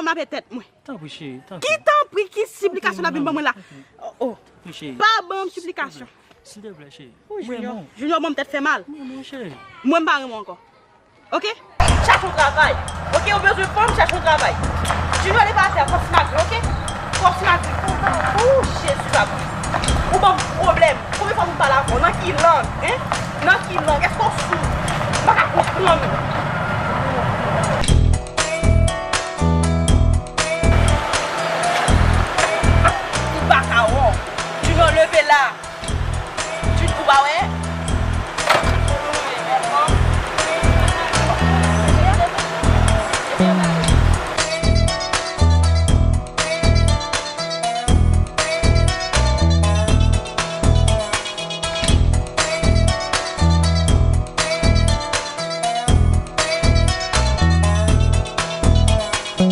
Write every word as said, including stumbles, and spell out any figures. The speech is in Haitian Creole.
M ap pèdi tèt mwen. Tanpri cheri, tanpri. Ki tanpri, ki siplikasyon l ap vin ban mwen la? Oh, oh. Tanpri cheri. Pa ban m siplikasyon. Silteplè cheri. Ou Mwen Junior, non. Junior ban m tèt fè mal. Mwen non cheri. Mwen m pa renmen w ankò. Ok? Chache yon travay. Ok, ou bezwen fanm, chache yon travay. Junior li pa fè kòs magri, ok? Kòs magri. Ou Jezi papa. Ou ban m pwoblèm. Konbyen fwa pou m pale avè w? Nan ki lang? Hein? Nan ki lang? Èske w sou? M pa ka konprann ou.